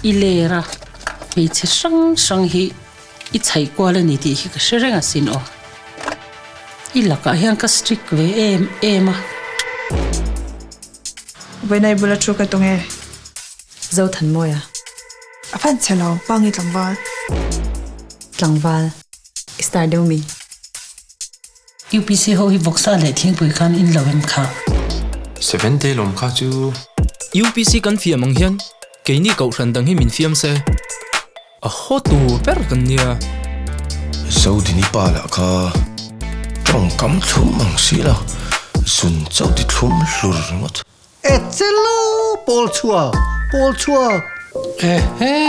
I ler a, hmeichhe hrang hrang hi i chhaih kual a ni tih hi ka hre reng asin aw. I lakah hian ka strict ve em em a. Vawiinai bula thu ka tung e. Zothanmawia. A fan chhe lo, pa nge tlangval? Tlangval. I star deuh mi. UPC ho hi vawksa leh thingpui khan in lo em kha? Seventh day lawm kha chu. UPC kan fiam ang hian keini kohhran dang hi min fiam se a haw tur ber kan nia. Zodini pa lah kha tawngkam thlum ang si lo, zun chauh ti thlum hlur ringawt. E chelo pawl chhuak pawl chhuak. Ehe.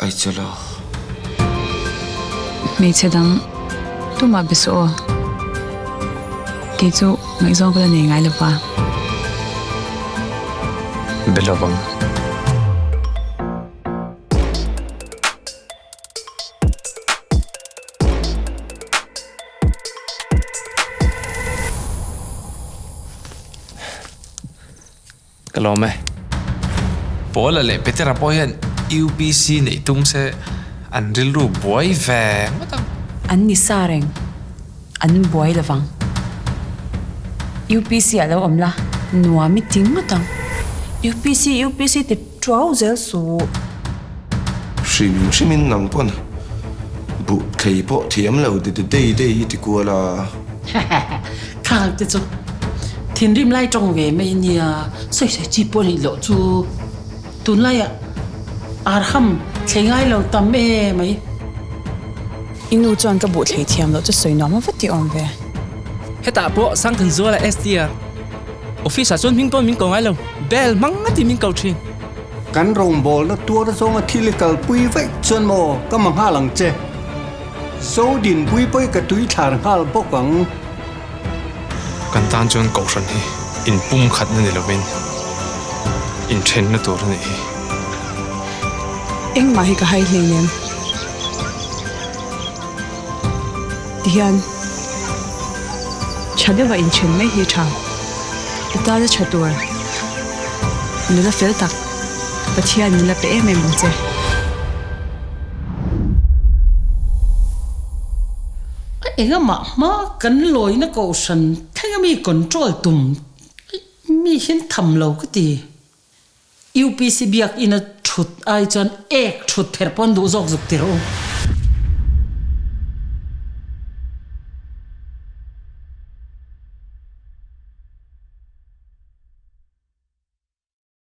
Ai chelo. Hmeichhe dang tumah be suh aw. Kei chu ngaihzawng ka la nei ngai lova. Be lovang. Ka lawm e. Paula leh Petera pawh hian UPC neih tum se an rilru buai ve ngawt ang. An ni sa reng, an buai lovang. UPC ah lo awm la, nuam i ti ngawt ang. UPC UPC ti Ṭuau zel suh. Hrim hrimin nang pawn buh thei pawh thiam lo ti ti dei dei i ti kual a. Khang te chu thinrim lai ṭawng ve mai nia, sawi sawi chi pawh nih loh chu tunlaiah arham thlei ngai lo tam e mai. I nu chuan ka buh thlei thiam loh chu sawi nuam a va ti awm ve. Hetah pawh Sangthanzuala SDR Office ah chuan hming pawn min ko ngai lo, bell hmang ngawt in min ko thin. Kan rawngbawlna tuar zawnga thil i kalpui vaih chuan maw ka ma nghal ang che. Zo dinpui pawh i ka tui thlar nghal bawk ang. Kan tan chuan kohhran hi inpumkhatna ni lovin inthenna tur a nih hi. Engmah hi ka hai hleinem. Tihian tha deuha inthen mai hi tha. I tana tha tur nula fel tak Pathian min la pe em em ang che. A engamah hma kan lawina kohhran thleng ami control tum mi hian tham lo ka ti. UPC biakina thut ai chuan ek thut pherh pawn duh zawk zuk tir u.